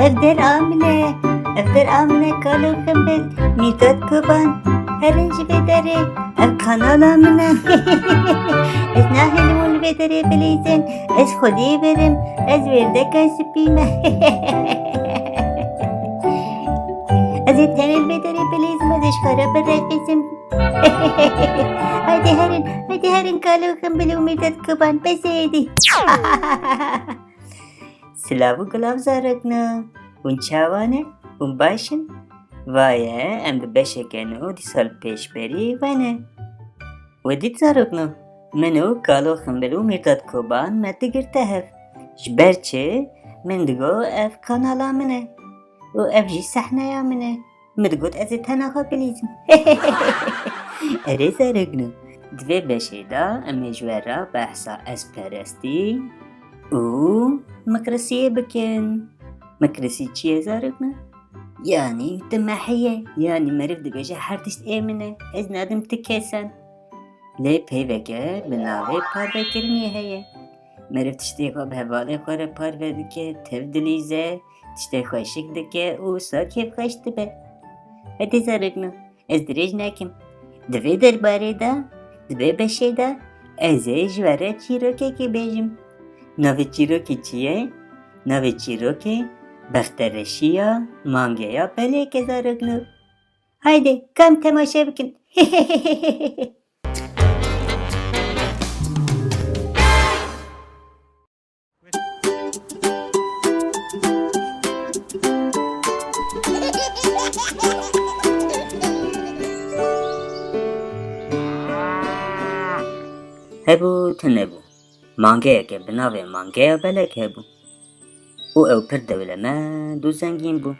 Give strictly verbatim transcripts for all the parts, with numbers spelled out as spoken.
Ev der a min e, ev der a min e, kalo xembil, Mîrdat Koban, herin ji vê derê, ev kanala min e. Ez nahêlim hûn li vê derê bilîzin, ez xwedî birim, ez wêrdeka spî me. Ez ê tenê li vê derê bilîzim, ez ê ji xwe re bireqîzim. Haydi herin, haydi herin, kalo xembil û Mîrdat Koban, bes e êdî. Silav û gulav zarokno. Hûn çawa ne? Hûn baş in? Vaye, em bi beşeke nû dîsa li pêşberî ve ne. We dît zarokno, min û kalo xembil û Mîrdat Koban me digirte hev. Ji ber çi? Min digot ev kanala min e. Û ev jî sehneya min e. Min digot ez ê tena xwe bilîzim. Erê zarokno, di vê beşê de em ê ji we re behsa ezperestî û miqrisiyê bikin. Miqrisî çi ye zarokno? Yanî tu me heye, yanî meriv dibêje her tişt ê min e, ez nadim ti kesan. Lê peyveke bi navê parvekirinê heye. Meriv tiştê xwe bi hevalê xwe re parve dike, tev dilîze, tiştê xweşik dike û wisa kêfxweş dibe. Hede zarokno, ez dirêj nakim. Di vê derbarê de, di vê beşê de ez ê ji we re çîrokekê bêjim. Navê çîrokê çi ye? Navê çîrokê Bextereşiya Mangeya Belek e zarokno. Haydi, kam temaşe bikin. Hebû tune bû. Mangeyeke bi navê Mangeya Belek hebû û ew pir dewlemend û zengîn bû.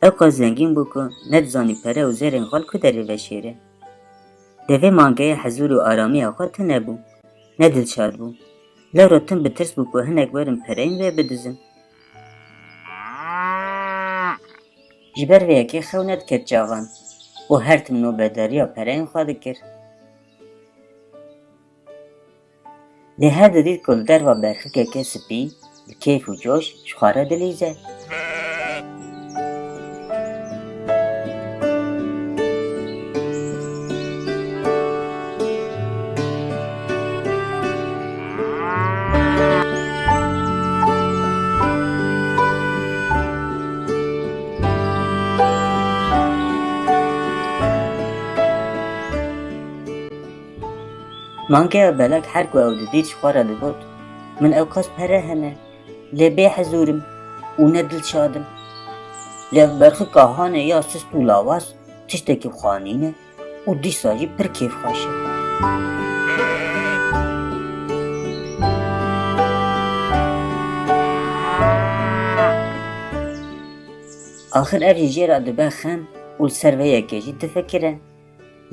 Ewqas zengîn bû ku nedizanî pere û zêrên xwe li ku derê veşêre. Lê vê mangeyê hezûr û aramiya xwe tune bû. Ne dilşad bû. Lewra tim bi tirs bû ku hinek werin pereyên wê bidizin. Ji ber vê yekê xew nediket çavan û her tim nobedariya pereyên xwe dikir. Lê her didît ku li derva berxikeke spî bi keyf û coş ji xwe re dilîze. Mangeya Belek her ku ew didît ji xwe re digot, min ewqas pere hene, lê bê hezûr im û ne dilşad im. Lê ev berxika hanê ya sist û lawaz tiştekî xwe nîne û dîsa jî pir kêfxweş e. Axir ev jî jê re dibe xem û li ser vê yekê jî difikire.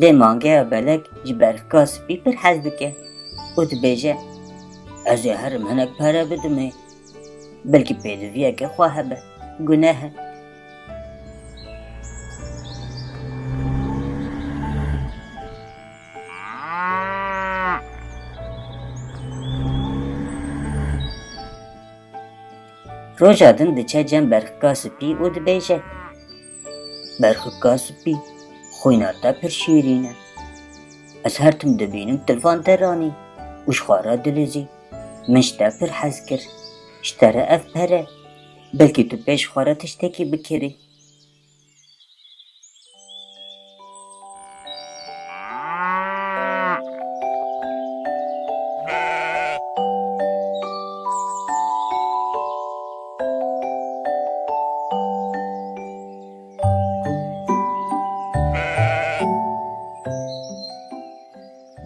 Lê Mangeya Belek ji berxika spî pir hez dike û dibêje, ez ê herim hinek pere bidimê. Belkî pêdiviyeke xwe hebe. Guneh e. Roja din diçe cem berxika spî û dibêje, berxika spî, xwîna te pir şîrîn e. Ez her tim dibînim tu li van deranî û ji xwe re dilizî. Min ji te pir hez kir. Ji te re ev pere. Belkî tu pêş xwe re tiştekî bikirî.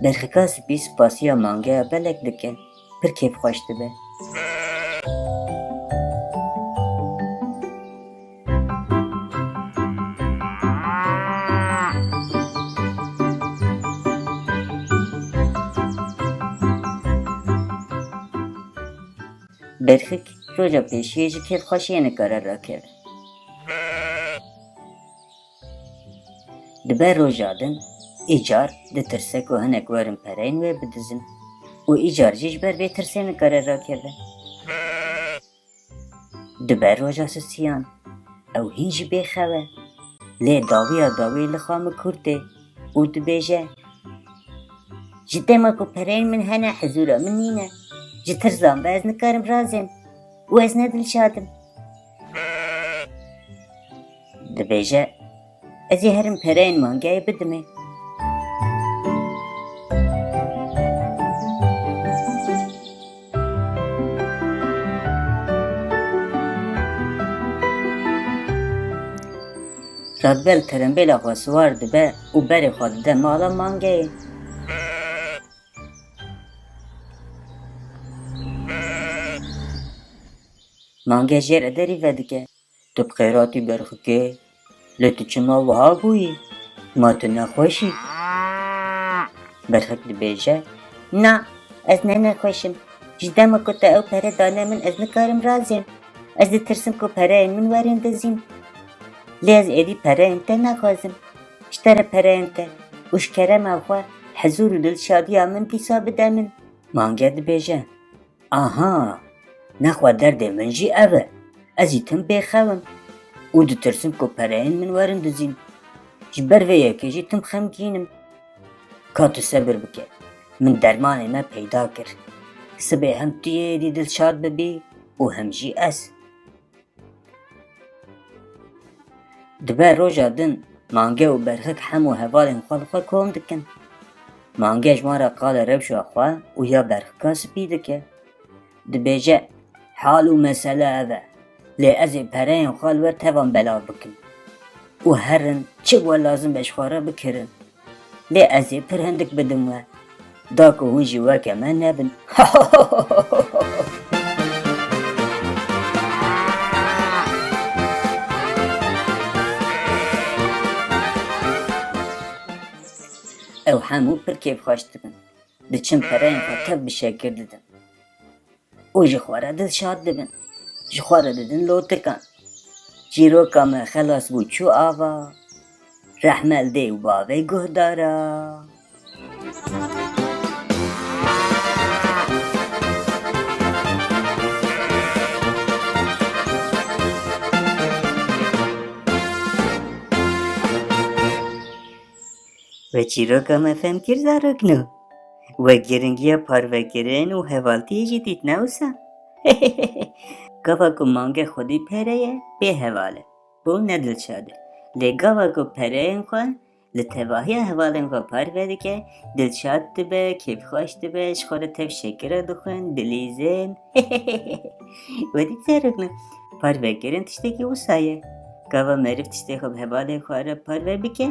Berxika spî spasiya Mangeya Belek dike. Pir kêfxweş dibe. Berxik roja pêşiyê ji kêfxweşiyê nikare rakeve. Dibe roja din, îcar ditirse ku hinek werin pereyên wê bidizin û îcar jî ji ber vê tirsê nikare rakeve. Dibe roja sisiyan, ew hîn jî bêxew e. Lê dawiya dawî li xwe mikur tê û dibêje, Ji dema ku pereyên min hene hizûra min nîne. Ji tirsan ve ez nikarim razêm û ez ne dilşad im. Dibêje, Ez ê herim pereyên mangeyê bidimê. Radibe li terembêla xwe siwar dibe û berê xwe dide mala mangeyê. Mange jê re derî vedike. Tu bi xêr hatî berxikê, lê tu çima wiha bûyî? Ma tu nexweş î? Berxik dibêje, Na, ez ne nexweş im. Ji dema ku te ew pere dane min, ez nikarim razêm. Ez ditirsim ku pereyên min werin dizîn. Lê ez êdî pereyên te naxwazim. Ji te re pereyên te û ji kerema xwe hizûr û dilşadiya min dîsa bide min. Mange dibêje, Aha, nexwe derdê min jî ev e. Ez jî tim bêxew im û ditirsim ku pereyên min werin dizîn. Ji ber vê yekê jî tim xemgîn im. Ka tu sebir bike. Min dermanê me peyda kir. Sibê hem tu yê êdî dilşad bibî û hem jî ez. Dibe roja din, Mange û Berxik hemû hevalên xwe li xwe kom dikin. Mange ji wan re qala rewşa xwe û ya Berxika spî dike. Dibêje, Hal û mesele ev e. Lê ez ê pereyên xwe li we tevan belav bikim. Û herin çi we lazim be ji xwe re bikirin. Lê ez ê pir hindik bidim we. Da ku hûn jî weke me nebin. Ew hemû pir kêfxweş dibin. Diçin pereyên xwe tev bi şekir didin. Û ji xwe re dilşad dibin. Ji xwe re didin lotikan. Çîroka me xelas bû çû ava. Rehme li dê û bavê guhdara. We çîroka me fem kir zarokno. We giringiya parvekirin û hevaltiyê jî dît, ne wisa? Gava ku mange xwedî pere ye, bê heval e. Bo ne dilşad e. Lê gava ku pereyên xwe li tevahiya hevalên xwe parve dike, dilşad dibe, kêfxweş dibe, ji xwe re tev şekira dixwin, dilîzin. We dît zarokno. Parvekirin tiştekî wisa ye. Gava meriv tiştê xwe bi hevalên xwe re parve bike,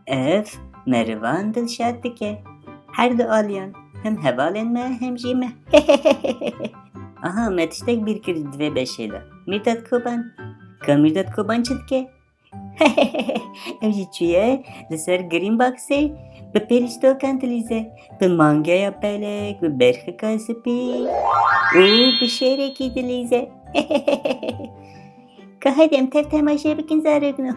ev merivan dilşad dike. Her du aliyan, hem hevalên me, hem jî me. Aha, me tiştek bîr kir di vê beşê de. Mîrdat Koban. Ka Mîrdat Koban çi dike? Ew jî çûye li ser Green Boxê, bi pêlîstokan dilîze, bi mangeya pelek, bi berxika spî û bi şêrekî dilîze. Ka hede em tev temaşe bikin zarokno.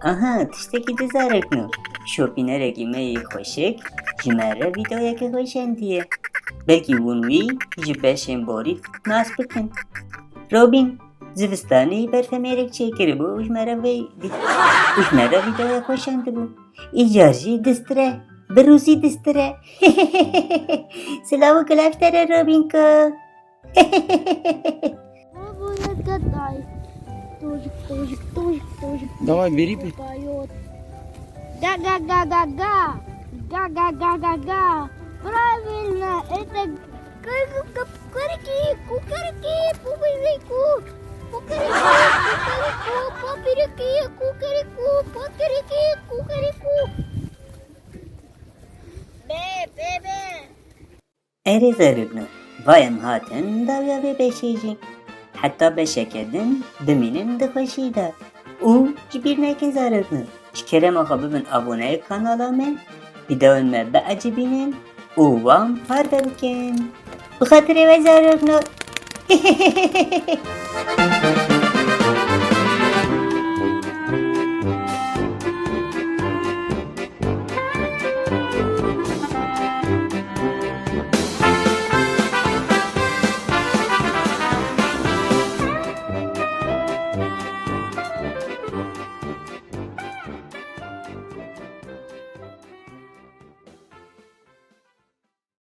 Aha, tiştekî dî zarokno. Şopînerekî me yê xweşik ji me re vîdeoyeke xweşendiye. Belkî hûn wî ji beşên borî nas bikin. Robîn, zivistanê berfemêrek çêkiribû û ji me re vê vî-, û ji me re vîdeoya xweşendibû. Îcar jî distire, bi rûsî distire. Silav û kilav ji te re Robînko. Давай, бери. Ga ga ga ga ga. Ga ga ga ga ga. Bravêl me, ê te kukurikî, kukurikî, pupirikû, kukurikî, kukurikû, papirikî, kukurikû, papirikî, kukurikû. Bê, bê, bê. Erê zarokno, va em hatin dawiya vê beşê jî. Heta beşeke din bimînin di xweşî de. Û ji bîr nekin zarokno, ji kerema xwe bibin aboneyê kanala me, vîdeoyên me biecibînin û wan parve bikin. Bi xatirê we zarokno.